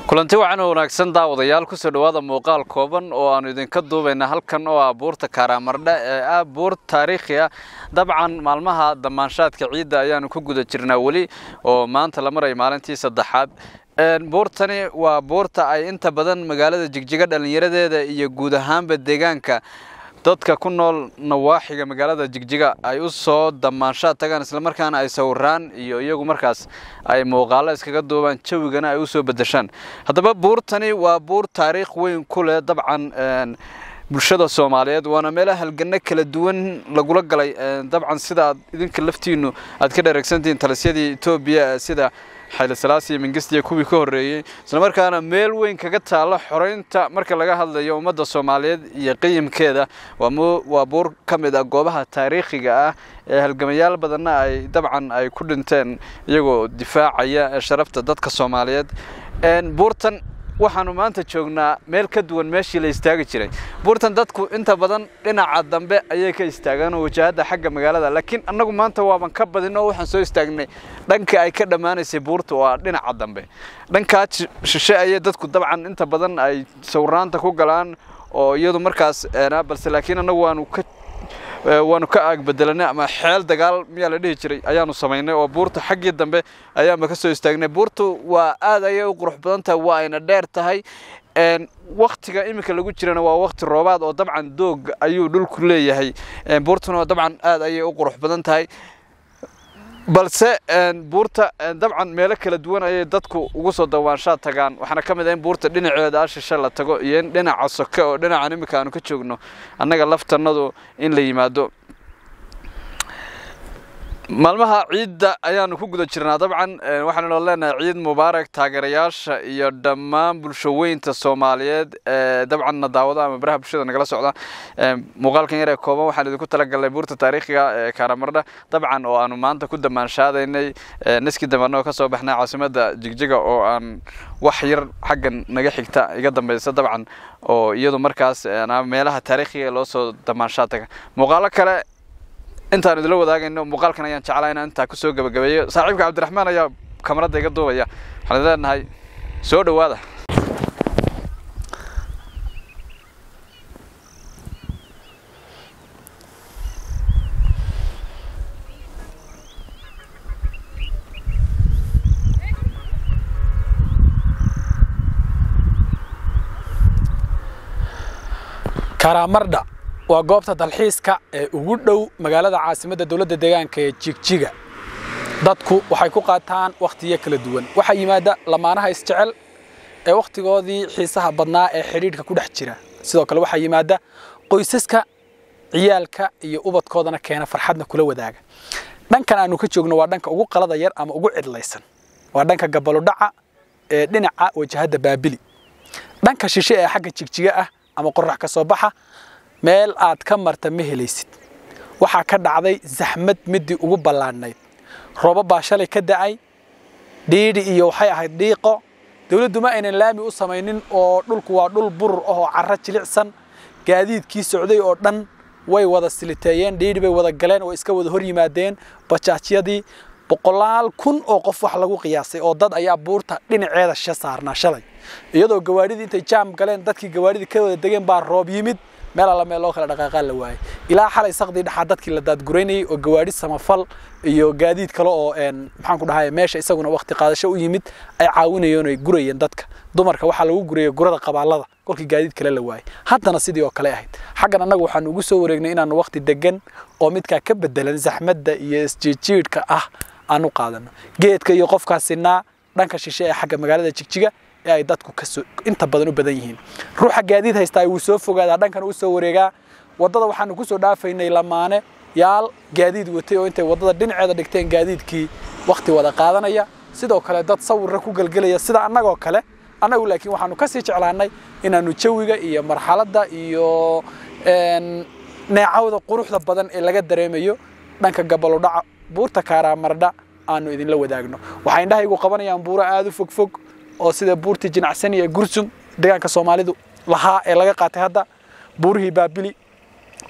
Kulanti wacan oo wanaagsan, daawadayaal. Kusoo dhawaada muuqaal kooban oo aanu idinka duubayna halkan oo ah buurta Karamardha ee ah buur taariikhi ah. Dabcan maalmaha damaanshaadka ciidda ayaanu ku guda jirnaa weli, oo maanta la marayo maalintii saddexaad. Buurtani waa buurta ay inta badan magaalada Jigjiga dhallinyaradeeda iyo guud ahaanba deegaanka dadka ku nool nawaaxiga magaalada Jigjiga ay u soo damaanshaad tagaan, islamarkaana ay sawiraan iyo iyagu markaas ay muuqaalo iskaga duubaan, jawigana ay u soo bedeshaan. Haddaba buurtani waa buur taariikh weyn ku leh dabcan bulshada Soomaaliyeed, waana meelaha halganno kala duwan lagula galay. Dabcan sida aad idinka laftiinu aad ka dheregsantihiin talisyadii Etoobiya sida Xayla Salaasi iyo Mingisti iyo kuwii ka horreeyey, islamarkaana meel weyn kaga taalo xoreynta marka laga hadlayo ummadda Soomaaliyeed iyo qiyamkeeda. Waa buur ka mid ah goobaha taariikhiga ah ee halgamayaal badanna ay dabcan ay ku dhinteen iyagoo difaacaya sharafta dadka Soomaaliyeed. Buurtan waxaanu maanta joognaa meel ka duwan meeshii la istaagi jiray. Buurtan dadku inta badan dhinaca dambe ayay ka istaagaan oo wajahada xagga magaalada, laakiin annagu maanta waaban ka badin oo waxaan soo istaagnay dhanka ay ka dhammaanaysay buurta oo ah dhinaca dambe. Dhankaa shishe ayay dadku dabcan inta badan ay sawiraanta ku galaan oo iyadu markaas, balse laakiin annagu waanu ka aagbedelanay ama xeel dagaal miyaa la dhihi jiray ayaanu samaynay oo buurta xaggii dambe ayaanba ka soo istaagnay. Buurtu waa aad ayay u qurux badan tahay, waa ayna dheer tahay. Waktiga iminka lagu jirana waa wakti roobaad oo dabcan doog ayuu dhulku leeyahay. Buurtuna dabcan aad ayay u qurux badan tahay, balse buurta dabcan meelo kala duwan ayay dadku ugu soo dawaanshaad tagaan. Waxaana ka mid ah in buurta dhinaceeda shishe la tago iyo in dhinaca soke oo dhinacan iminka aanu ka joogno annaga laftanadu in la yimaado. Maalmaha ciidda ayaanu ku guda jirnaa. Dabcan waxaanu leenahay ciid mubaarak taageerayaasha iyo dhammaan bulshaweynta Soomaaliyeed ee dabcan na daawada ama baraha bulshada nagala socda. Muuqaalkan yar ee kooban waxaan idinku talagalnay buurta taariikhiga ee Karamardha, dabcan oo aanu maanta ku damaanshaadaynay niskii dambe annagoo ka soo baxnay caasimadda Jigjiga oo aan wax yar xaggan naga xigta iga dambaysa, dabcan oo iyadu markaas meelaha taariikhiga loo soo damaanshaad taga. Muuqaalo kale intaan idila wadaagayno, muuqaalkan ayaan jeclaa inaan intaa kusoo gabagabeeyo. Saaxiibka Cabdiraxmaan ayaa kamarada iga duubaya. Waxaan leenahay soo dhowaada. Karamardha waa goobta dalxiiska ee ugu dhow magaalada caasimadda dowladda deegaanka ee Jigjiga. Dadku waxay ku qaataan wakhtiyo kala duwan. Waxaa yimaada lamaanaha isjecel ee wakhtigoodii xiisaha badnaa ee xidhiidhka ku dhex jira. Sidoo kale waxaa yimaada qoysaska ciyaalka iyo ubadkoodana keena, farxadna kula wadaaga. Dhankan aanu ka joogno waa dhanka ugu qalada yar ama ugu cidlaysan, waa dhanka gabalodhaca ee dhinaca wajahadda Baabili. Dhanka shishe ee xagga Jigjiga ah ama qorax ka soo baxa meel aad ka marta ma helaysid. Waxaa ka dhacday zaxmad midii ugu ballaadhnayd. Roobab baa shalay ka da'ay, dhiidhi iyo waxay ahayd dhiiqo. Dowladdu ma aynan laami u samaynin oo dhulku waa dhul burur ah oo carro jilicsan. Gaadiidkii socday oo dhan way wada siliteeyeen, dhiidhi bay wada galeen oo iska wada hor yimaadeen. Bajaajyadii, boqolaal kun oo qof wax lagu qiyaasay oo dad ayaa buurta dhinaceeda shishe saarnaa shalay, iyadoo gawaadhidii intay jaam galeen, dadkii gawaadhidii ka wada degeen baa roob yimid, meel alla meel loo kala dhaqaaqaa la waayay. Ilaa xalay saqdii dhexaa dadkii la daadguraynayay oo gawaadhi samafal iyo gaadiid kale oo maxaan ku dhahay meesha isaguna waqti qaadasho u yimid ay caawinayeen oo ay gurayeen dadka. Dumarka waxaa lagu gurayay gurada qabaalada kolkii gaadiid kale la waayay. Haddana sidii oo kale ahayd. Xaggan annagu waxaanu ugu soo wareegnay inaanu waqti degan oo midkaa ka bedelan zaxmadda iyo isjiijiidhka ah aanu qaadano. Geedka iyo qofkaasinaa dhanka shishe ee xagga magaalada Jigjiga ee ay dadku kasoo inta badan u badan yihiin. Ruuxa gaadiid haystaa wuu soo fogaadaa, dhankan uu soo wareegaa waddada. Waxaanu kusoo dhaafaynay lamaane yaal gaadiid watay oo intay waddada dhinaceeda dhigteen gaadiidkii wakhti wada qaadanaya. Sidoo kale dad sawirra ku gelgelaya sida annagoo kale. Annagu laakiin waxaanu kasii jeclaanay inaanu jawiga iyo marxaladda iyo neecawda quruxda badan ee laga dareemayo dhanka gabalodhaca buurta Karamardha aanu idinla wadaagno. Waxay indhahaygu qabanayaan buuro aada u fogfog oo sida buurtii Jinacsani ee Gursum deegaanka Soomaalidu lahaa ee laga qaatay hadda, buurihii Baabili,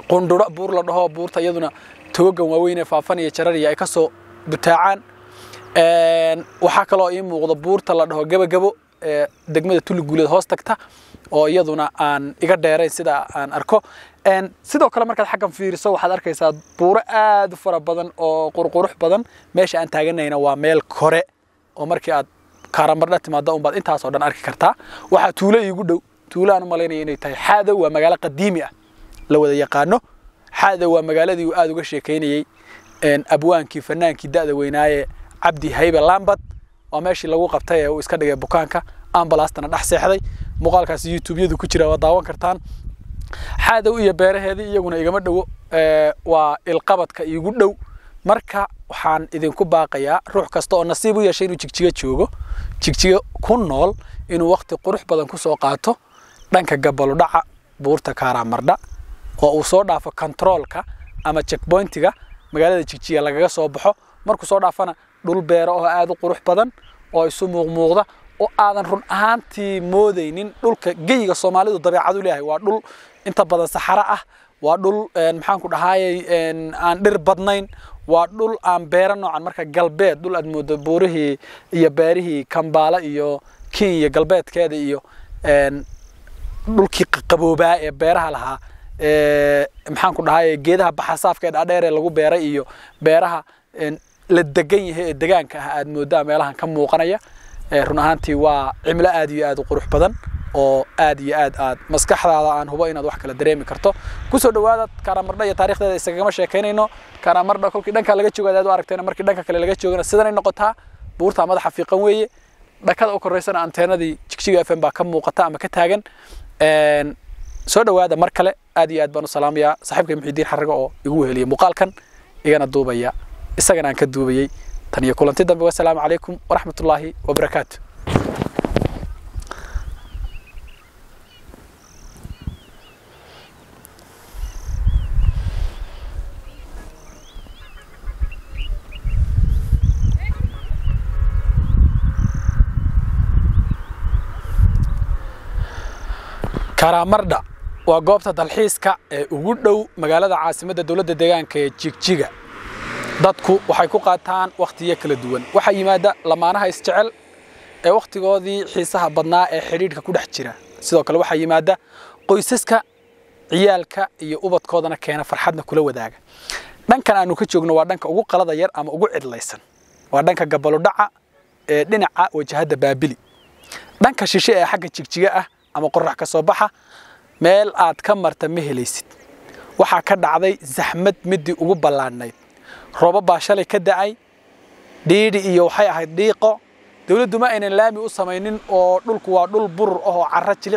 Qundhuro buur la dhaho, buurta iyaduna togogan waaweyn ee Faafan iyo Jarariya ay ka soo butaacaan. Waxaa kaloo ii muuqda buurta la dhaho Gabagabo. ee degmada Tuli Guuleed hoos tagta oo iyaduna aan iga dheerayn sida aan arko. Sidoo kale markaad xaggan fiiriso waxaad arkaysaa buuro aad u fara badan oo qurqurux badan. Meesha aan taaganayna waa meel kore oo markii aad Kaaramardha timaado unbaad intaas oo dhan arki kartaa. Waxaa tuulo iigu dhow, tuulo aan u malaynaya inay tahay Xaadow, waa magaalo qadiimi ah la wada yaqaano. Xaadow waa magaaladii uu aad uga sheekeynayey abwaankii fanaankii da'da weynaaye Cabdi Haybe Lambad. Waa meeshii lagu qabtay ee uu iska dhigay bukaanka, ambalaastana dhex seexday. Muuqaalkaasi YouTube-yadu ku jira, waa daawan kartaan. Xaadow iyo beeraheedii iyaguna igama dhowo, waa ilqabadka iigu dhow. Marka waxaan idinku baaqayaa ruux kasta oo nasiib u yeeshay inuu Jigjiga joogo, Jigjiga ku nool, inuu waqti qurux badan ku soo qaato dhanka gabaludhaca buurta Kaaramardha oo uu soo dhaafo controlka ama checkpointiga magaalada Jigjiga lagaga soo baxo. Markuu soo dhaafana dhul beero oo aad u qurux badan oo isu muuqmuuqda oo aadan run ahaantii moodaynin dhulka geyiga Soomaalidu dabeecad u leeyahay. Waa dhul inta badan saxara ah, waa dhul maxaan ku dhahaayay aan dhir badnayn, waa dhul aan beero noocan. Marka galbeed dhul aad moodo buurihii iyo beerihii Kambaala iyo Kenya galbeedkeeda iyo dhulkii qaboobaa ee beeraha lahaa, maxaan ku dhahaayay geedaha baxasaafka ee dhaadheer ee lagu beeray iyo beeraha la degan yahay ee degaanka ah aad moodaa meelahan ka muuqanaya. Run ahaantii waa cimilo aad iyo aad u qurux badan oo aad iyo aad aad maskaxdaada aan hubo inaad wax kala dareemi karto. Kusoo dhawaada Kaaramardha iyo taariikhdeeda isagama sheekaynayno. Kaaramardha kolkii dhanka laga joogo aad u aragtayna, markii dhanka kale laga joogana sidanay noqotaa. Buurta madaxa fiiqan weeye, dhakada u koreysana anteenadii Jigjiga FM baa ka muuqata ama ka taagan. Soo dhawaada mar kale, aad iyo aad baan u salaamayaa saaxiibkay Muxiidiin Xarrago oo igu weheliyay muuqaalkan, igana duubaya, isagana aan ka duubayay. Tan iyo kulanti dambe, wassalaamu calaykum waraxmatullaahi wabarakaatu. Kaaramardha waa goobta dalxiiska ee ugu dhow magaalada caasimadda dowladda deegaanka ee Jigjiga. Dadku waxay ku qaataan waqtiyo kala duwan. Waxaa yimaada lamaanaha isjecel ee waqtigoodii xiisaha badnaa ee xidhiidhka ku dhex jira. Sidoo kale waxaa yimaada qoysaska ciyaalka iyo ubadkoodana keena, farxadna kula wadaaga. Dhankan aanu ka joogno waa dhanka ugu qalada yar ama ugu cidlaysan, waa dhanka gabaludhaca ee dhinaca wajahadda Baabili. Dhanka shishe ee xagga Jigjiga ah ama qorax ka soo baxa meel aad ka marta ma helaysid. Waxaa ka dhacday zaxmad midii ugu ballaadhnayd. Roobab baa shalay ka da'ay, dhiidhi iyo waxay ahayd dhiiqo. Dawladdu ma aynan laami u samaynin oo dhulku waa dhul burur ah oo carro jilic.